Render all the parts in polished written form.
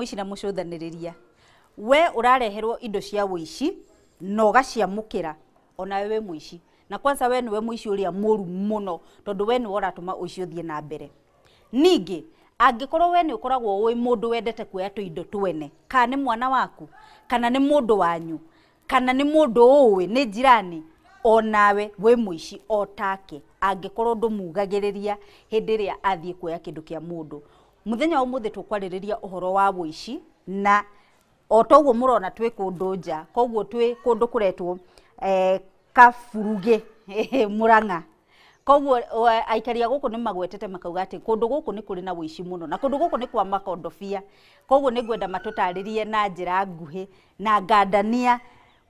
Mũici na mũcũthanĩrĩria, we ũrareherwo indo cia ũici na ũgaciamũkĩra, onawe wĩ mũici. Na kwanza we nĩwe mũici ũrĩa mũru mũno, tondũ we nĩwe ũratũma ũici ũthiĩ na mbere. Ningĩ angĩkorwo we nĩ ũkoragwo wĩ mũndũ wendete kuoya tũindo twene, kana nĩ mwana waku, kana nĩ mũndũ wanyu, kana nĩ mũndũ ũĩ, nĩ jirani, onawe wĩ mũici o take, angĩkorwo ndũmugagĩrĩria hĩndĩ ĩrĩa athiĩ kuoya kĩndũ kĩa mũndũ. Mũthenya wa ũmũthĩ tũkwarĩrĩria ũhoro wa ũici, na o toguo mũrona twĩ kũndũ nja, koguo twĩ kũndũ kũretwo Kaburugĩ Murang'a. Koguo aikari a gũkũ nĩ magwetete makauga atĩ kũndũ gũkũ nĩ kũrĩ na ũici mũno, na kũndũ gũkũ nĩ kwa makondobia. Koguo nĩ ngwenda matũtarĩrie na njĩra nguhĩ na ngandania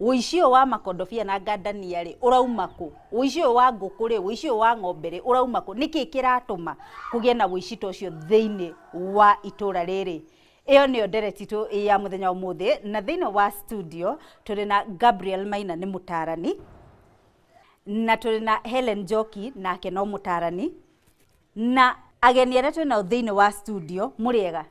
ũici ũyũ wa makondobia na ngandania rĩ ũrauma kũ, ũici ũyũ wa ngũkũ rĩ, ũici ũyũ wa ng'ombe rĩ ũrauma kũ, nĩkĩ kĩratũma kũgĩe na ũici ta ũcio thĩinĩ wa itũra rĩrĩ. Ĩyo nĩyo ndereti itũ ya mũthenya wa ũmũthĩ, na thĩinĩ wa studio tũrĩ na Gabriel Maina nĩ mũtarani, na tũrĩ na Helen Njoki nake no mũtarani, na ageni arĩa twĩ nao thĩinĩ wa studio mũrĩega.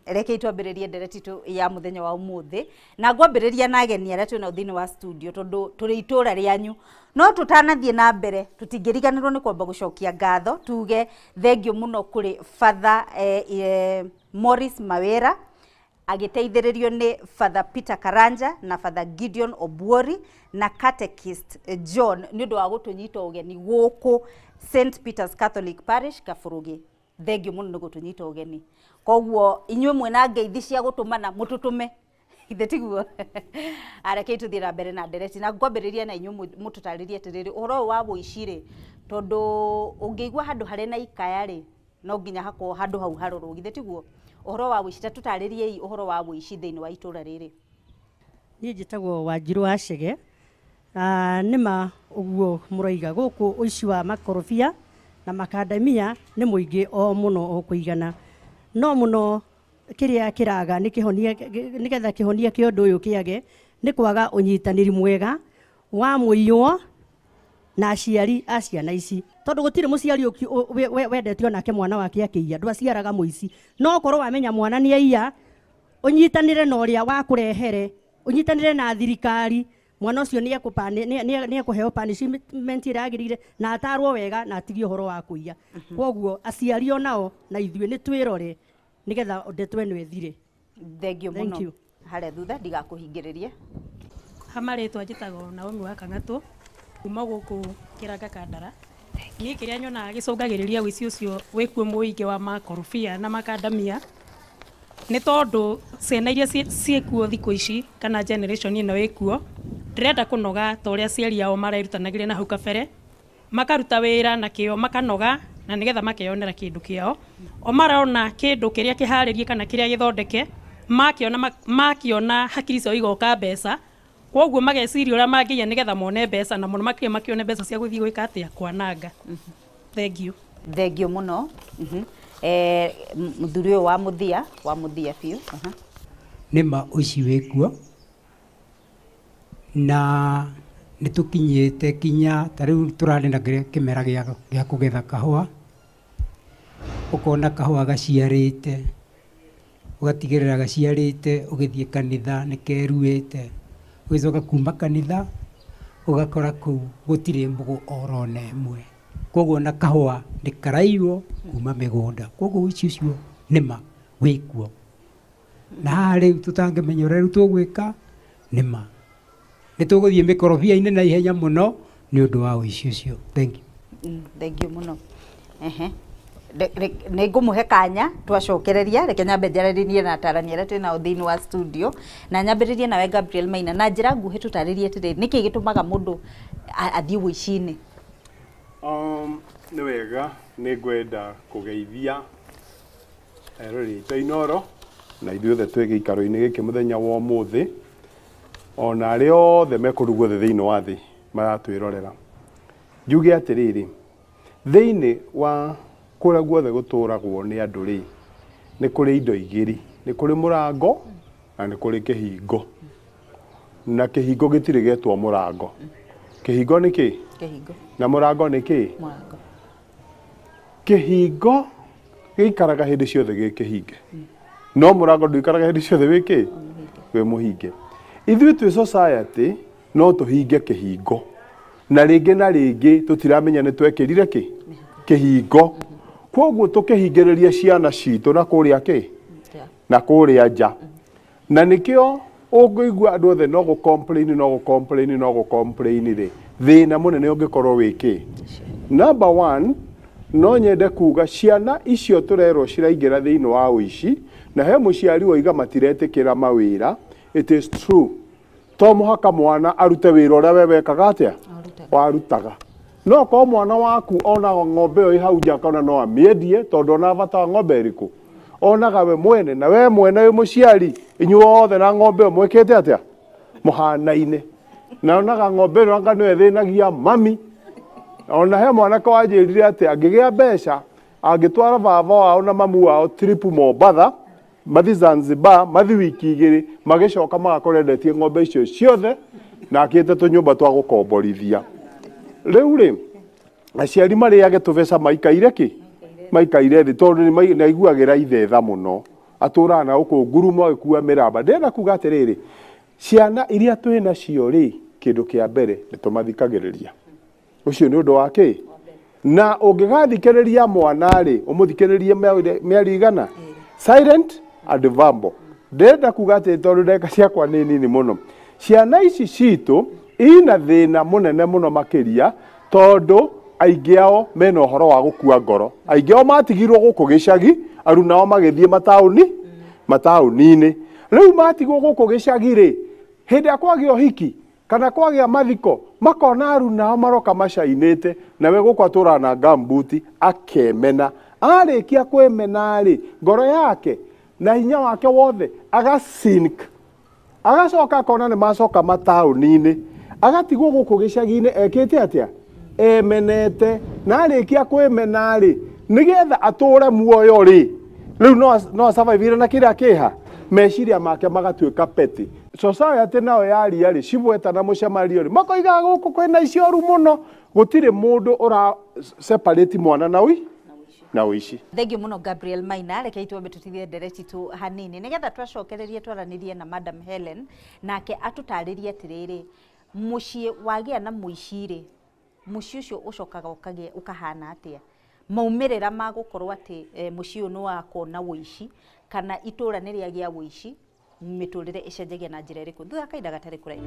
Rekei twambĩrĩrie ndereti itũ ya mũthenya wa ũmũthĩ, na ngwambĩrĩria na ageni arĩa twĩ nao thĩinĩ wa studio tondũ tũrĩ itũra rĩanyu. No tũtanathiĩ na mbere tũtingĩriganĩrwo nĩ kwamba gũcokia ngatho, tuge thengio mũno kũrĩ Father Morris Mawera agĩteithĩrĩrio nĩ Father Peter Karanja na Father Gideon Obuori na Catechist John nĩ ũndũ wa gũtũnyita ũgeni gũkũ St Peter's Catholic Parish Kaburugĩ. Thengio mũno nĩ gũtũnyita ũgeni. Koguo inyuĩ mwĩna ngeithi cia gũtũmana mũtũtũme, ithe tiguo? Arekei tũthiĩ na mbere na ndereti, na ngwambĩrĩria na inyuĩ mũtũtarĩrie atĩrĩrĩ ũhoro ũyũ wa ũici rĩ, tondũ ũngĩigua handũ harĩ na ikaya rĩ no nginya hakorwo handũ hau harorwo, githĩ tiguo? Ũhoro wa ũici, ta tũtarĩriei ũhoro wa ũici thĩinĩ wa itũra rĩrĩ. Niĩ njĩtagwo Wanjirũ wa Chege. Nĩma ũguo mũroiga gũkũ ũici wa makorobia na makandamia nĩ mũingĩ o mũno o kũigana, no mũno kĩrĩa kĩraga nĩ kĩhonia, nĩgetha kĩhonia kĩa ũndũ ũyũ kĩage nĩ kwaga ũnyitanĩri mwega wa mũiywo na aciari a ciana ici, tondũ gũtirĩ mũciari wendete onake mwana wake akĩiya, ndwaciaraga mũici. No okorwo wamenya mwana nĩ aiya, ũnyitanĩre na ũrĩa wakũrehere, ũnyitanĩre na thirikari, mwana ũcio nĩ ekũheo punishment ĩrĩa yagĩrĩire na atarwo wega na atigie ũhoro wa kũiya. Koguo aciari onao na ithuĩ nĩ twĩrore nĩgetha ndeto ĩno ĩthire. Thengio mũno. Harĩa thutha ndigakũhingĩrĩrie. Ha marĩtwa njĩtagwo Naomi wa Kang'atũ kuma gũkũ Kĩranga Kandara. Niĩ kĩrĩa nyonaga gĩcũngagĩrĩria ũici ũcio wĩkuo mũingĩ wa makorobia na makandamia nĩ tondũ ciana iria ciĩkuo thikũ ici kana generation ĩno ĩkuo ndĩrenda kũnoga ta ũrĩa aciari ao marerutanagĩria na hau kabere, makaruta wĩra na kĩo makanoga na nĩgetha makeyonera kĩndũ kĩao. O marona kĩndũ kĩrĩa kĩharĩrie kana kĩrĩa gĩthondeke, makiona hakiri ciao igoka mbeca, koguo mageciria ũrĩa mangĩiya nĩgetha mone mbeca, na mũno makĩria makĩone mbeca cia gũthiĩ gwĩka atĩa, kwananga. Thank you. Thengio mũno. Mũthuri ũyũ wa mũthia, wa mũthia biũ. Nĩma ũici wĩkuo na nĩ tũkinyĩte kinya ta rĩu tũrarĩ na kĩmera gĩa kũgetha kahũa, ũkona kahũa gaciarĩte, ũgatigĩrĩra gaciarĩte, ũgĩthiĩ kanitha nĩ keruĩte, ũgĩcoka kuma kanitha ũgakora kũu gũtirĩ mbũgũ orona ĩmwe. Koguo na kahũa nĩ karaiywo kuma mĩgũnda. Koguo ũici ũcio nĩma wĩkuo. Na haha rĩu tũtangĩmenya ũrĩa rĩu tũgwĩka nĩma nĩ tũgũthiĩ mĩkorobia-inĩ na ihenya mũno nĩ ũndũ wa ũici ũcio. Thank you. Thank you mũno. Nĩ ngũmũhe kanya twacokereria, reke nyambe njarĩrĩrie na atarani arĩa twĩ nao thĩinĩ wa studio, na nyambĩrĩrie nawe Gabriel Maina na njĩra nguhĩ tũtarĩrie atĩrĩrĩ nĩkĩ gĩtũmaga mũndũ athiĩ ũici-inĩ. Nĩ wega, nĩ ngwenda kũgeithia eroreri aitũ a Inooro na ithuĩ othe twĩ gĩikaro-inĩ gĩkĩ mũthenya wa ũmũthĩ, ona arĩa othe me kũndũ guothe thĩinĩ wa thĩ maratwĩrorera. Njuge atĩrĩrĩ, thĩinĩ wa kũrĩa guothe gũtũragwo nĩ andũ rĩ, nĩ kũrĩ indo igĩrĩ, nĩ kũrĩ mũrango na nĩ kũrĩ kĩhingo. Na kĩhingo gĩtirĩ gĩetwo mũrango. Kĩhingo nĩ kĩ? Kĩhingo. Na mũrango nĩ kĩ? Mũrango. Kĩhingo gĩikaraga hĩndĩ ciothe gĩ kĩhinge. No mũrango ndũikaraga hĩndĩ ciothe wĩ kĩ? Wĩ mũhinge. Ithuĩ twĩ society no tũhinge kĩhingo. Na rĩngĩ na rĩngĩ tũtiramenya nĩ twekĩrire kĩ? Kĩhingo. Kwoguo tũkĩhingĩrĩria ciana citũ na kũrĩa kĩ? Na kũrĩa nja. Na nĩkĩo ũngĩigua andũ othe no gũ-complain no gũ-complain no gũ-complain rĩ, thĩna mũnene ũngĩkorwo wĩ kĩ? Number one, no nyende kuga ciana icio tũrerwo ciraingĩra thĩinĩ wa ũici, na he mũciari woiga matiretĩkĩra mawĩra. It is true. To mũhaka mwana arute wĩra ũrĩa we wekaga atĩa? Warutaga. No korwo mwana waku ona ng'ombe ĩyo ĩ hau nja akona no amĩendie tondũ ona bata wa ng'ombe ĩrĩkũ? Onaga we mwene, na we mwene wĩ mũciari, inyuothe na ng'ombe ĩyo mwĩkĩte atĩa? Mũhanaine. Na onaga ng'ombe ĩno anga nĩyo ĩthĩnagia mami. Ona he mwanake wanjĩrire atĩ angĩgĩa mbeca angĩtwara baba wao na mamu wao trip Mombatha, mathi Zanzibar, mathi wiki igĩrĩ, magĩcoka magakorwo endetie ng'ombe icio ciothe na akĩte tũnyũmba twa gũkomborithia. Rĩu rĩ, aciari marĩage tũbeca maikaire kĩ? Maikaire thĩ tondũ nĩ aiguagĩra ithe tha mũno. Atũraga na gũkũ ngurumo agĩkua mĩramba. Ndĩrenda kuga atĩrĩrĩ, ciana iria twĩ nacio rĩ, kĩndũ kĩa mbere nĩ tũmathikagĩrĩria. Ũcio nĩ ũndũ wa kĩ? Na ũngĩgathikĩrĩria mwana rĩ, ũmũthikĩrĩrie mĩario igana? Silent and verbal. Ndĩrenda kuga atĩ tondũ ndagĩka ciakwa nĩ nini mũno. Ciana ici citũ ina thĩna mũnene mũno makĩria tondũ aingĩ ao mena ũhoro wa gũkua ngoro. Aingĩ ao matigirwo gũkũ gĩcagi, aruna ao magĩthiĩ mataũni-inĩ. Rĩu matigwo gũkũ gĩcagi rĩ, hĩndĩ ĩrĩa kwagĩa ũhiki kana kwagĩa mathiko, makona aruna ao maroka macainĩte, nawe gũkũ atũraga na gumboot akemena. Arĩkia kwĩmena rĩ, ngoro yake na hinya wake wothe agasink. Agacoka akona nĩ macoka mataũni-inĩ, agatigwo gũkũ gĩcagi-inĩ ekĩte atĩa? Emenete. Na arĩkia kwĩmena rĩ, nĩgetha atũre muoyo rĩ, rĩu no asurvive na kĩrĩa kĩha, meciria make magatuĩka petty. Society nayo yaria rĩ, cibweta na mũcemanio rĩ, makoiga gũkũ kwĩna ici oru mũno, gũtirĩ mũndũ ũra separate mwana na ũi na ũici. Thank you mũno Gabriel Maina. Reke itwambe tũtithie ndereti tu hanini nĩgetha twacokererie twaranĩrie na Madam Helen, nake atũtarĩrie atĩrĩrĩ, mũciĩ wagĩa na mũici rĩ, mũciĩ ũcio ũcokaga ũkagĩa ũkahana atĩa? Maumĩrĩra ma gũkorwo atĩ mũciĩ ũyũ nĩ wakwo na ũici kana itũra nĩ rĩagĩa ũici, mĩtũrĩre ĩcenjagia na njĩra ĩrĩkũ? Thutha wa kahinda gatarĩ kũraihu.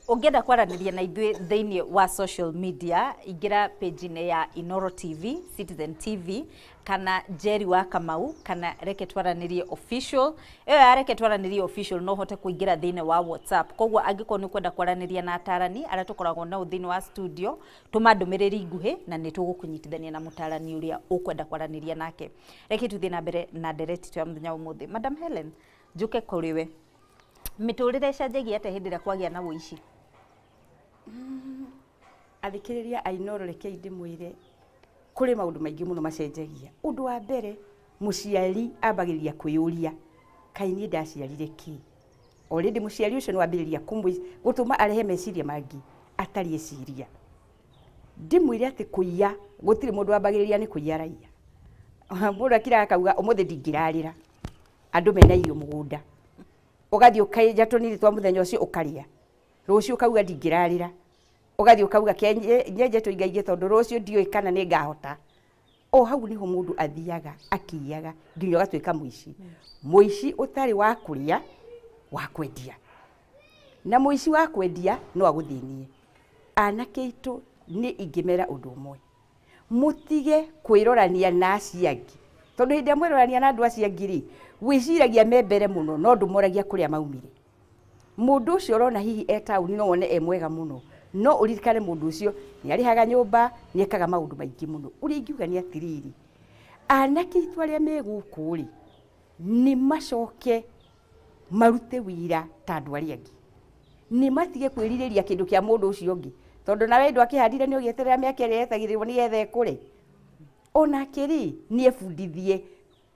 Ũngĩenda kwaranĩria na ithuĩ thĩinĩ wa social media, ingĩra page-inĩ ya Inooro TV, Citizen TV, kana Jerry wa Kamau, kana Reke Twaranĩrie Official. Ĩyo ya Reke Twaranĩrie Official no ũhote kũingĩra thĩinĩ wa WhatsApp. Koguo angĩkorwo nĩ ũkwenda kwaranĩria na atarani arĩa tũkoragwo nao thĩinĩ wa studio, tũma ndũmĩrĩri nguhĩ na nĩ tũgũkũnyitithania na mũtarani ũrĩa ũkwenda kwaranĩria nake. Reke tũthiĩ na mbere na ndereti ya mũthenya wa ũmũthĩ. Madam Helen, njũke kũrĩ we. Mĩtũrĩre ĩcenjagia atĩa hĩndĩ ĩrĩa kwagĩa na ũici? Athikĩrĩria a Inooro, rekei ndĩmwĩre kũrĩ maũndũ maingĩ mũno macenjagia. Ũndũ wa mbere, mũciari ambagĩrĩria kwĩyũria, kaĩ niĩ ndaciarire kĩ? Already mũciari ũcio nĩwambĩrĩria gũtũma arehe meciria mangĩ atarĩ eciria. Ndĩmwĩre atĩ kũiya, gũtirĩ mũndũ wambagĩrĩria nĩ kũiya raia. Mũndũ akiraga akauga ũmũthĩ ndingĩrarĩra, andũ mena irio mũgũnda. Ũgathiĩ ũkenja tũnini twa mũthenya ũcio ũkarĩa. Rũciũ ũkauga ndingĩrarĩra. Ũgathiĩ ũkauga ke nyenje tũingaingĩ tondũ rũciũ ndiũĩ kana nĩ ngahota. O hau nĩho mũndũ athiaga akĩiyaga nginya ũgatuĩka mũici. Mũici ũtarĩ wa kũrĩa, wa kwendia. Na mũici wa kwendia no agũthĩnie. Anake aitũ nĩ ingĩmera ũndũ ũmwe, mũtige kwĩrorania na acio angĩ, tondũ hĩndĩ ĩrĩa mwerorania na andũ acio angĩ rĩ, wĩciragia me mbere mũno no ndũmoragia kũrĩa maumire. Mũndũ ũcio ũrona hihi e taũni no wone e mwega mũno, no ũririkane mũndũ ũcio nĩ arĩhaga nyũmba, nĩ ekaga maũndũ maingĩ mũno. Ũrĩa ingiuga nĩ atĩrĩrĩ, anake aitũ arĩa me gũkũ rĩ, nĩ macoke marute wĩra ta andũ arĩa angĩ. Nĩ matige kwĩrirĩria kĩndũ kĩa mũndũ ũcio ũngĩ, tondũ nawe ndwakĩhandire nĩ ũgĩeterera mĩaka ĩrĩa yetagĩrĩrwo nĩgetha ĩkũre. Onake rĩ, nĩ ebundithie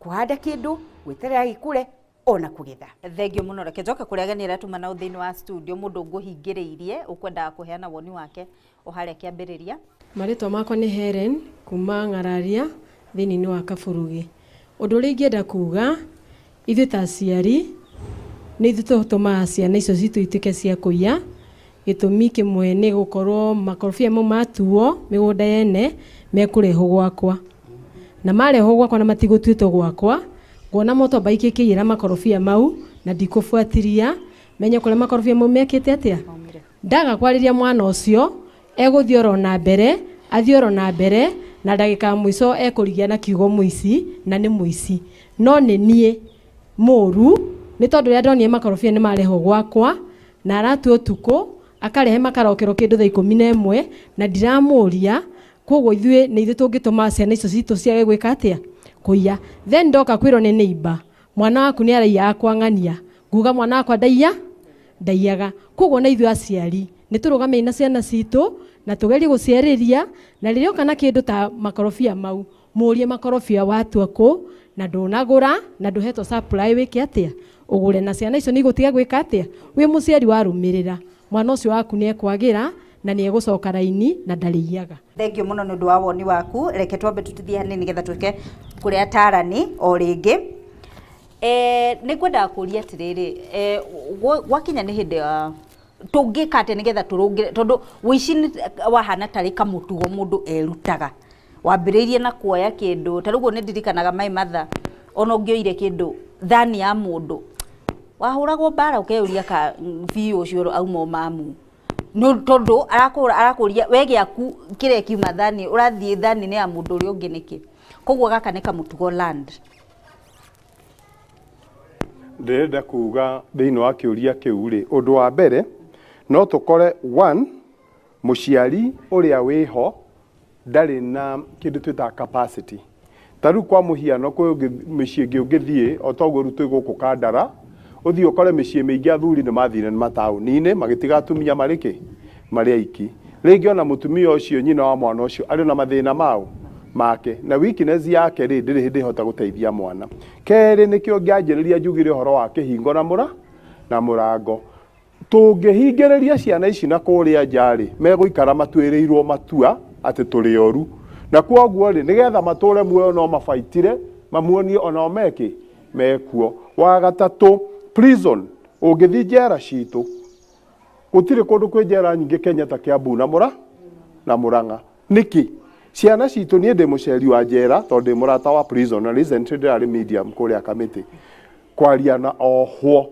kũhanda kĩndũ, gweterera gĩkũre, ona kũgetha. Thengiũ mũno. Reke njoke kũrĩ ageni arĩa tuma nao thĩinĩ wa studio, mũndũ ngũhingĩrĩirie ũkwendaga kũheana woni wake o harĩa kĩambĩrĩria. Marĩtwa makwa nĩ Helen kuma Ng'araria. thĩinĩ wa Kaburugi. Ũndũ ũrĩa ingĩenda kuga ithuĩ ta aciari nĩ ithuĩ tũtũmaga ciana icio citũ ituĩke cia kũiya. Gĩtũmi kĩmwe nĩ gũkorwo makorobia mau matuo mĩgũnda yene mekũrehwo gwakwa, na marehwo gwakwa na matigũtuĩtwo gwakwa, nguona motomba ikĩkĩiyĩra makorobia mau na ndikũbuatĩria menye kũrĩa makorobia mau mekĩte atĩa. Ndaga kwarĩria mwana ũcio egũthiĩ oro na mbere, athiĩ oro na mbere, na ndagĩka ya mũico ekũrigia na kiugo mũici, na nĩ mũici. No nĩ niĩ mũru nĩ tondũ rĩrĩa ndonire makorobia nĩ marehwo gwakwa na aratua ũtukũ akarehe makarokero kĩndũ thaa 11 na ndiramũria. Koguo ithuĩ nĩ ithuĩ tũngĩtũma ciana icio citũ ciage gwĩka atĩa, kũiya. Then ndoka kwĩrwo nĩ neighbor, mwana waku nĩ araiyaga kwang'ania, nguga mwana wakwa ndaiyaga. Koguo na ithuĩ aciari nĩ tũrũgamei na ciana citũ na tũgerie gũciarĩria, na rĩrĩa oka na kĩndũ ta makorobia mau mũrie makorobia watua kũ na ndũnagũra na ndũhetwo supply wĩke atĩa ũgũre, na ciana icio nĩ igũtiga gwĩka atĩa. Wĩ mũciari warũmĩrĩra mwana ũcio waku nĩ ekwagĩra na nĩ egũcoka raini na ndarĩiyaga. Thank you mũno nĩ ũndũ wa woni waku. Reke twambe tũtithie hanini nĩgetha tuĩke kũrĩ atarani o rĩngĩ. Nĩ ngwendaga kũria atĩrĩrĩ, gwakinya nĩ hĩndĩ ya tũngĩka atĩa nĩgetha tũrũngĩre, tondũ ũici wahana tarĩ kamũtugo mũndũ erutaga. Wambĩrĩirie na kuoya kĩndũ, ta rĩu ũguo nĩ ndirikanaga my mother, ona ũngĩoire kĩndũ thani ya mũndũ wahũragwo mbara ũkeyũria ka biũ ũcio auma mamu, nĩ tondũ arakũria we gĩaku kĩrĩa kiuma thani, ũrathiĩ thani-inĩ ya mũndũ ũrĩa ũngĩ nĩkĩ? Koguo gaka nĩ kamũtugo land. Ndĩrenda kuga thĩinĩ wa kĩũria kĩu rĩ, ũndũ wa mbere no tũkore one, mũciari ũrĩa wĩho ndarĩ na kĩndũ twĩtaga capacity. Ta rĩu kwa mũhiano kwĩ mĩciĩ ĩngĩ ũngĩthiĩ o toguo rĩu twĩ gũkũ Kandara, ũthiĩ ũkore mĩciĩ mĩingĩ athuri nĩ mathire mataũni-inĩ magĩtiga atumia marĩ kĩ, marĩ aiki. Rĩngĩ ona mũtumia ũcio nyina wa mwana ũcio arĩ na mathĩna mao make, na weakness yake rĩ ndĩrĩ hĩndĩ ĩhota gũteithia mwana. Kerĩ nĩkĩo ngĩanjĩrĩria njugire ũhoro wa kĩhingo na mũrango. Tũngĩhingĩrĩria ciana ici na kũrĩa nja rĩ, megũikara matuĩrĩirwo matua atĩ tũrĩ oru, na kwoguo rĩ nĩgetha matũre muoyo no mabaitire mamuonie onao mekĩ mekuo. Wa gatatũ, prison. Ũngĩthiĩ njera citũ gũtirĩ kũndũ kwĩ njera nyingĩ Kenya ta Kiambu na Murang'a. Nĩkĩ? Ciana citũ, niĩ ndĩ mũceri wa njera tondũ ndĩ mũrata wa prison, na recently ndĩrarĩ medium kũrĩa Kamĩtĩ kwaria na ohwo.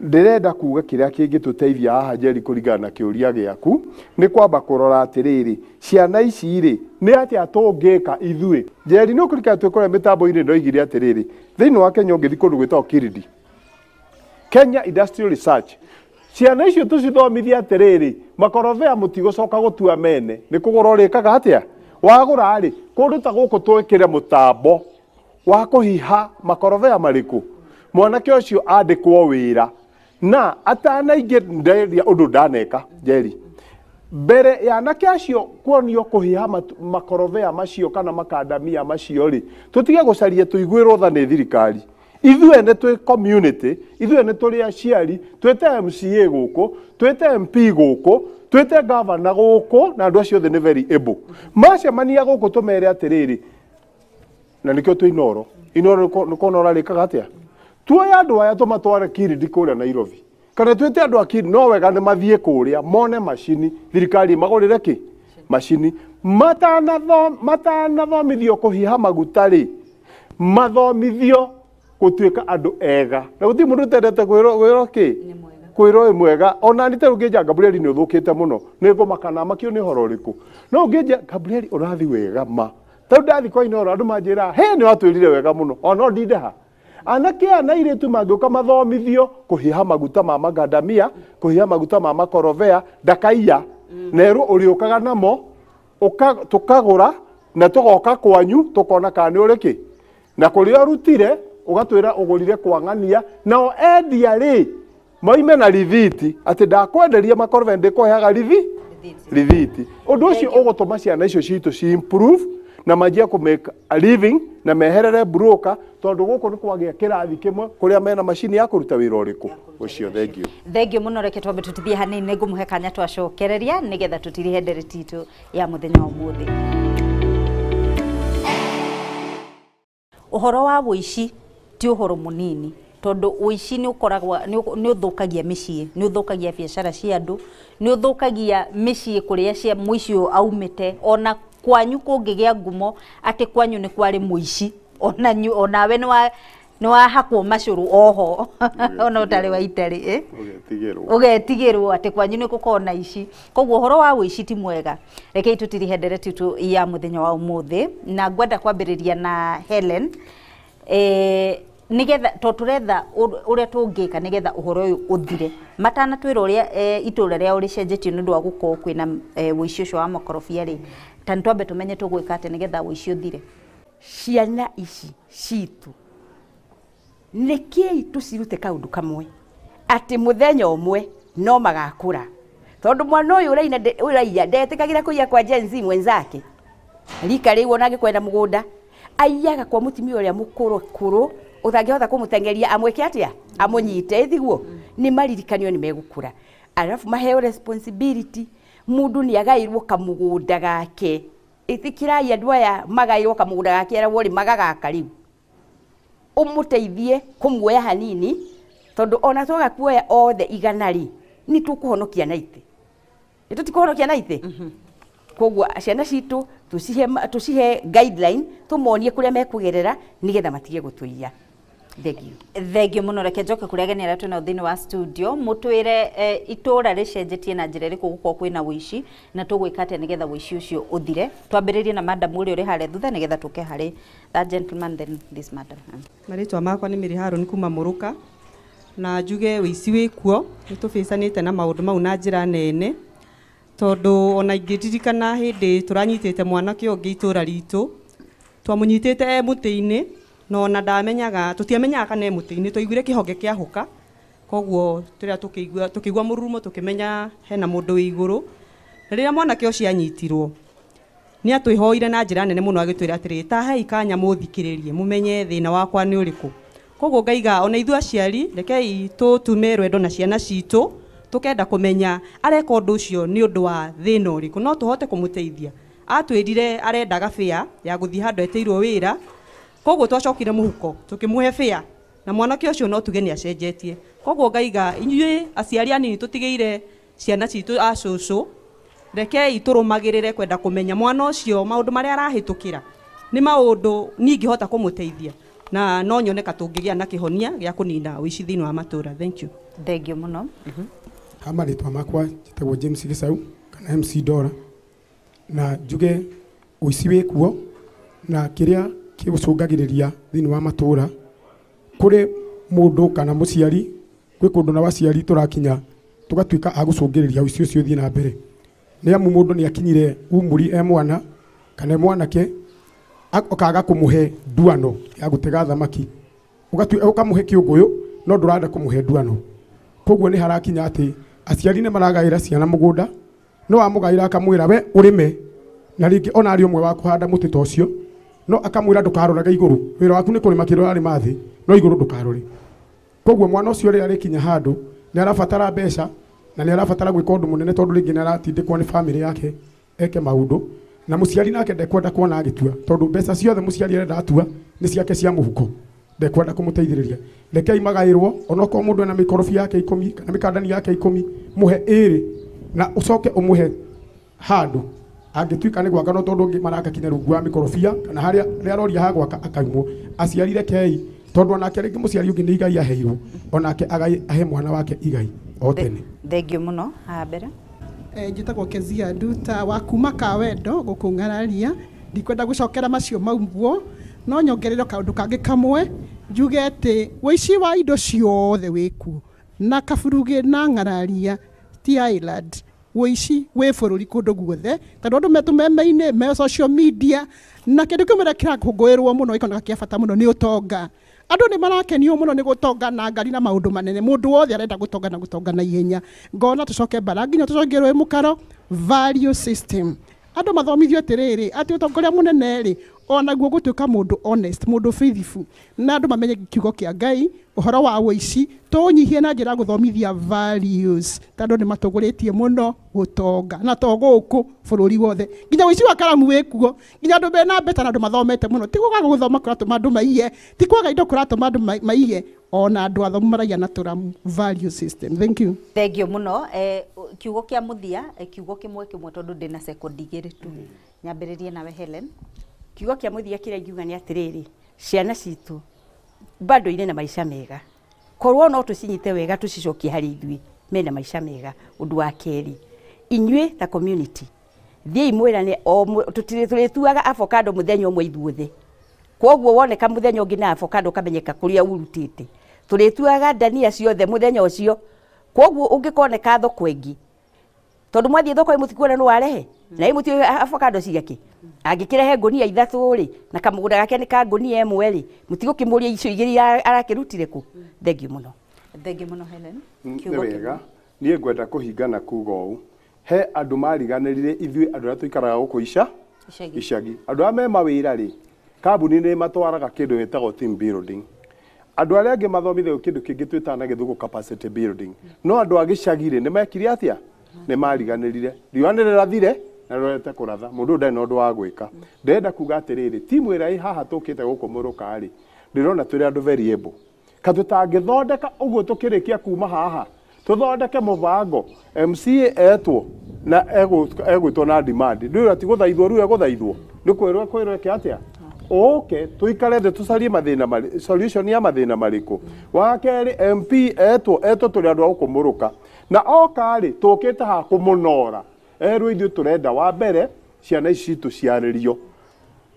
Ndĩrenda kuga kĩrĩa kĩngĩtũteithia haha Njeri kũringana na kĩũria gĩaku nĩ kwamba kũrora atĩrĩrĩ, ciana ici rĩ nĩ atĩa tũngĩka ithuĩ. Njeri nĩ ũkũririkana twĩ kũrĩa mĩtambo-inĩ ndoigire atĩrĩrĩ, thĩinĩ wa Kenya ũngĩthiĩ kũndũ gwĩtagwo Kirindi, Kenya Industrial Research, ciana icio tũcithomithie atĩrĩrĩ, makorobea mũtigũcoka gũtua mene, nĩ kũgũra ũrĩkaga atĩa wagũra rĩ, kũndũ ta gũkũ twĩkĩre mũtambo wa kũhiha makorobea marĩkũ, mwanake ũcio andĩkwo wĩra na atanaingĩ nderia ũndũ ndaneka Njeri mbere ya anake acio kuonio kũhiha makorobea macio kana makandamia macio rĩ, tũtige gũcaria tũiguĩrwo tha nĩ thirikari. Ithuĩ ene twĩ community, ithuĩ ene tũrĩ aciari, twĩte MCA gũkũ, twĩte MP gũkũ, twĩte governor gũkũ, na andũ acio othe nĩ very able. Macemania gũkũ tũmere atĩrĩrĩ, na nĩkĩo twĩ Inooro. Inooro nĩ kuona ũrarĩkaga atĩa? Tuoye andũ aya tũmatware Kirindi kũrĩa Nairobi, kana twĩte andũ a Kirindi, no wega nĩ mathiĩ kũrĩa mone macini, thirikari ĩmagũrĩre kĩ macini. Matanathomithio kũhiha maguta rĩ, mathomithio gũtuĩka andũ ega, na gũtirĩ mũndũ ũtendete kwĩrwo kĩ, kwĩrwo wĩ mwega. Ona ni ta rĩu ũngĩnja Gabriel nĩ ũthũkĩte mũno, nĩ ngũmaka na makio nĩ ũhoro ũrĩkũ. No ũngĩnja Gabriel ũrathiĩ wega ma, ta rĩu ndathiĩ kwa Inooro andũ manjĩraga he nĩ watwĩrire wega mũno, ona no ndinde ha. Anake aya na airĩtu mangĩũka mathomithio kũhiha maguta ma magandamia, kũhiha maguta ma makorobea, ndakaiya, nerwo ũrĩũkaga namo, tũkagũra na tũgoka kwanyu tũkona kana nĩ ũrĩ kĩ, na kũrĩa ũrutire ũgatwĩra ũgũrire kwang'ania. Nao endia rĩ moime na rithiti atĩ ndakwenderia makorobea ndĩkũheaga rithiti. Ũndũ ũcio ũgũtũma ciana icio citũ ci improve na manjie kũ make a living na meherere broker, tondũ gũkũ nĩ kwagĩa kĩrathi kĩmwe kũrĩa mena macini ya kũruta wĩra ũrĩkũ ũcio. Thank you. Thank you mũno. Reke twambe tũtithie hanini, nĩ ngũmũhe kanya twacokereria nĩgetha tũtirihe ndereti itũ ya mũthenya wa ũmũthĩ. Ũhoro wa ũici ti ũhoro mũnini, tondũ ũici nĩ ũkoragwo nĩ ũthũkagia mĩciĩ, nĩ ũthũkagia biacara cia andũ, nĩ ũthũkagia mĩciĩ kũrĩa cia mũici ũyũ aumĩte. Ona kwanyu kũngĩgĩa ngumo atĩ kwanyu nĩ kwarĩ mũici, ona onawe nĩ wahakwo macũrũ oho ona ũtarĩ wa itarĩ, ũgetigĩrwo atĩ kwanyu nĩ gũkorwo na ici. Koguo ũhoro wa ũici ti mwega. Rekei tũtirihe ndereti itũ ya mũthenya wa ũmũthĩ, na ngwenda kwambĩrĩria na Helen, nigetha to turetha uria tungika nigetha uhoro uyu uthire. Matanatwira uria itura riao ricenjetio ni undu wa gukorwo kwina ũici ucio wa makorobia ri, ta nitwambe tumenye tugwika atia nigetha ũici uthire. Ciana ici citu nĩkĩĩ tũcirute kaũndũ kamwe atĩ mũthenya ũmwe no magakũra, tondũ mwana ũyũ ũraina ũraiya ndetĩkagĩra kũiya kwa Gen Z mwenzake rika rĩu ona angĩkwenda mũgũnda aiyaga kwa mũtumia ũrĩa mũkũrũ kũrũ ũtangĩhota kũmũteng'eria amwĩke atĩa amũnyite ĩthiguo nĩ maririkanio nĩ megũkũra, arabu maheo responsibility. Mũndũ nĩ agaĩrwo kamũgũnda gake, ĩtĩkĩrai andũ aya magaĩrwo kamũgũnda gake arĩa rĩ magagaka rĩu ũmũteithie kũmuoya hanini, tondũ ona twaga kuoya othe igana rĩ nĩ tũkũhonokia na itĩ, nĩ tũtikũhonokia na itĩ. Koguo ciana citũ tũcihe guideline, tũmonie kũrĩa mekũgerera nĩgetha matige gũtũiya. Thank you. Thank you mũno. Reke njoke kũrĩa ageni arĩa twĩnao thĩinĩ wa studio, mũtwĩre itũra rĩcenjetie na njĩra ĩrĩkũ gũkorwo kwĩna ũici, na tũgwĩka atĩa nĩgetha ũici ũcio ũthire. Twambĩrĩrie na madam ũrĩa ũrĩ harĩa thutha nĩgetha tũke harĩ that gentleman then this madam. Marĩtwa makwa nĩ Mary Harũni kuma Mũrũka, na njuge ũici wĩkuo nĩ tũbĩcanĩte na maũndũ mau na njĩra nene, tondũ ona ingĩririkana hĩndĩ tũranyitĩte mwanake ũngĩ itũra ritũ, twamũnyitĩte e mũtĩ-inĩ, no ona ndamenyaga, tũtiamenyaga kana e mũtĩ-inĩ, twaiguire kĩhonge kĩahũka, koguo tũrĩa tũkĩigua mũrurumo tũkĩmenya hena mũndũ wĩ igũrũ. Na rĩrĩa mwanake ũcio anyitirwo nĩ atwĩhoire na njĩra nene mũno, agĩtwĩra atĩrĩ, ta hei kanya mũthikĩrĩrie mũmenye thĩna wakwa nĩ ũrĩkũ. Koguo ngaiga ona ithuĩ aciari rekei tũtume rwendo na ciana citũ, tũkenda kũmenya areka ũndũ ũcio nĩ ũndũ wa thĩna ũrĩkũ, no tũhote kũmũteithia. Atwĩrire arendaga bĩa ya gũthiĩ handũ etĩirwo wĩra, koguo twacokire mũhuko tũkĩmũhe bĩa, na mwanake ũcio no tuge nĩ acenjetie. Koguo ngaiga inyuĩ aciari anini tũtigĩire ciana citũ a cũcũ, rekei tũrũmagĩrĩre kwenda kũmenya mwana ũcio maũndũ marĩa arahĩtũkĩra nĩ maũndũ niĩ ingĩhota kũmũteithia, na no nyone ka tũngĩgĩa na kĩhonia gĩa kũnina ũici thĩinĩ wa matũra. Thank you. Thank you mũno. Ha marĩtwa makwa njĩtagwo James Gĩcau kana MC Dora, na njuge ũici wĩkuo na kĩrĩa kĩgũcũngagĩrĩria thĩinĩ wa matũra, kũrĩ mũndũ kana mũciari, gwĩ kũndũ na waciari tũrakinya tũgatuĩka a gũcũngĩrĩria ũici ũcio ũthiĩ na mbere. Nĩ amu mũndũ nĩ akinyire umuri e mwana kana e mwanake, ũkaga kũmũhe nduano ya gũtega thamaki, ũkamũhe kĩũngũyũ no ndũrenda kũmũhe nduano. Koguo nĩ harakinya atĩ aciari nĩ maragaĩra ciana mũgũnda, no amũgaĩra akamwĩra we ũrĩme, na rĩngĩ ona arĩ ũmwe wa kũhanda mũtĩ ta ũcio, no akamwĩra ndũkarorage igũrũ, wĩra waku nĩ kũrĩma kĩrĩa ũrarĩma thĩ, no igũrũ ndũkarore. Koguo mwana ũcio rĩrĩa arĩkinya handũ nĩ arabatara mbeca na nĩ arabatara gwĩka ũndũ mũnene, tondũ rĩngĩ nĩ aratindĩkwo nĩ bamĩrĩ yake eke maũndũ, na mũciari nake ndekwenda kuona agĩtua, tondũ mbeca ciothe mũciari arenda atua nĩ ciake cia mũhuko, ndekwenda kũmũteithĩrĩria. Rekei magaĩrwo, onokorwo mũndũ ena mĩkorobia yake 10 kana mĩkandani yake 10, mũhe 2 na ũcoke ũmũhe handũ angĩtuĩka nĩ gwaka, no tondũ ũngĩ maraka kinya rungu wa mĩkorobia kana harĩa aroria ha gwaka akaimwo. Aciari rekei, tondũ onake rĩngĩ mũciari ũngĩ nĩ igai aheirwo, onake ahe mwana wake igai o tene. Thank you mũno. Haha mbere njĩtagwo Kezia Nduta wa kuma Kawendo gũkũ Ng'araria. Ndikwenda gũcokera macio mauguo, no nyongerere kaũndũ kangĩ kamwe, njuge atĩ ũici wa indo ciothe wĩkuo na Kaburugĩ na Ng'araria ti island, ũici wĩ bũrũri kũndũ guothe, tondũ andũ metũmeme-inĩ me social media, na kĩndũ kĩmwe kĩrakũngũĩrwo mũno gĩkoneka kĩa bata mũno nĩ ũtonga. Andũ nĩ marakenio mũno nĩ gũtonga na ngari na maũndũ manene, mũndũ wothe arenda gũtonga na gũtonga na ihenya. Ngona tũcoke mbara nginya tũcongerwo mũkaro value system. Andũ mathomithio atĩrĩrĩ, atĩ ũtongoria mũnene rĩ Onaguo gũtuĩka mũndũ honest, mũndũ faithful, na andũ mamenye kiugo kĩa Ngai ũhoro wa ũici tũnyihie na njĩra ya gũthomithia values, tondũ nĩ matũgũrĩtie mũno gũtonga na to gũkũ bũrũri wothe, nginya ũici wa karamu wĩkuo, nginya andũ mena mbeca na andũ mathomete mũno. Ti kwaga gũthoma kũratũma andũ maiye, ti kwaga indo kũratũma andũ maiye, ona andũ athomu maraiya na tũramu. Value system. Thank you. Thengio mũno. Kiugo kĩa mũthia, kiugo kĩmwe kĩmwe tondũ ndĩna sekondi igĩrĩ tu. Nyambĩrĩrie nawe Helen. Kiugo kĩa mũthia kĩrĩa ingiuga nĩ atĩrĩrĩ, ciana citũ bado irĩ na maica mega, korwo no tũcinyite wega tũcicokie harĩ ithuĩ, mena maica mega. Ũndũ wa kerĩ, inyuĩ ta community thiĩi mwĩrane, o tũrĩtuaga avocado mũthenya ũmwe ithuothe, koguo woneka mũthenya ũngĩ na avocado ũkamenyeka kũrĩa ũrutĩte. Tũrĩtuaga ndania ciothe mũthenya ũcio, koguo ũngĩkoneka thoko ĩngĩ, tondũ mwathiĩ thoko mũtikuona nĩ warehe na mũtiũĩ avocado ciake, angĩkĩrehe ngũnia ithatũ rĩ na kamũgũnda gake nĩ ka ngũnia ĩmwe rĩ, mũtigũkĩmũria icio igĩrĩ arakĩrutire kũ. Thengiũ mũno. Thengiũ mũno Helen. Nĩ wega, niĩ ngwenda kũhingana kuga ũũ, he andũ mariganĩrire ithuĩ andũ arĩa tũikaraga gũkũ icagi, andũ arĩa me mawĩra rĩ, kambuni nĩ matwaraga kĩndũ gĩtagwo team building, andũ arĩa angĩ mathomithagio kĩndũ kĩngĩ twĩtaga na gĩthũngũ capacity building, no andũ a gĩcagi rĩ nĩ mekire atĩa? Nĩ mariganĩrire. Riũa nĩ rĩrathire na rĩrorete kũratha, mũndũ ũyũ ndarĩ na ũndũ wa gwĩka. Ndĩrenda kuga atĩrĩrĩ, timu ĩrĩa ĩ haha tũkĩte gũkũ Mũrũka rĩ, ndĩrona tũrĩ andũ very able, ka tũtangĩthondeka ũguo tũkĩrĩkia kuma haha tũthondeke mũbango, MCA etwo na egwĩtwo na demand, ndĩrona ti gũthaithwo rĩu egũthaithwo, nĩ kwĩrwo kwĩrwo eke atĩa, ũke tũikare thĩ tũcarie mathĩna marĩ solution ya mathĩna marĩkũ. Wa kerĩ, MP etwo tũrĩ andũ a gũkũ Mũrũka, na oka rĩ tũkĩte haha kũmũnora, erwo ithuĩ tũrenda wa mbere ciana ici citũ ciarĩrio.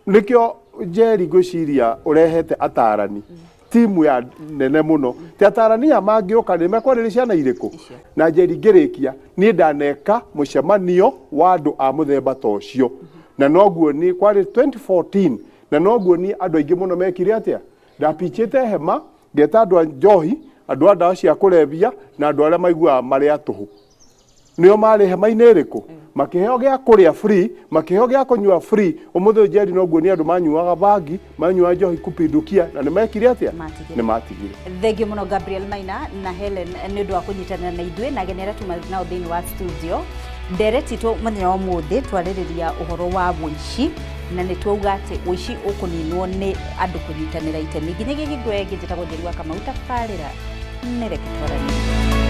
Nĩkĩo Njeri ngwĩciria ũrehete atarani, timu ya nene mũno, ti atarani aya mangĩũka nĩ mekwarĩria ciana irĩkũ. Na Njeri ngĩrĩkia, niĩ ndaneka mũcemanio wa andũ a mũthemba ta ũcio, na noguo niĩ kwarĩ 2014, na noguo niĩ andũ aingĩ mũno mekire atĩa, ndapichĩte hema ngeta andũ a njohi, andũ a ndawa cia kũrebia na andũ arĩa maiguaga marĩ atũhũ, nĩo marĩ hema-inĩ ĩrĩkũ, makĩheo gĩa kũrĩa free, makĩheo gĩa kũnyua free. Ũmũthĩ Njeri noguo nĩ andũ manyuaga bangi, manyuaga njohi kupindukia, na nĩ mekire atĩa? Nĩ matigire. Thengiũ mũno Gabriel Maina na Helen nĩ ũndũ wa kũnyitanĩra na ithuĩ na ageni arĩa tuma nao thĩinĩ wa studio. Ndereti itũ mũthenya wa ũmũthĩ twarĩrĩria ũhoro wa ũici, na nĩ twauga atĩ ũici ũkũninwo nĩ andũ kũnyitanĩra itemi. Nginyagia hingo ĩngĩ, njĩtagwo Njeri wa Kamau, tabarĩra nĩ reke twaranĩrie.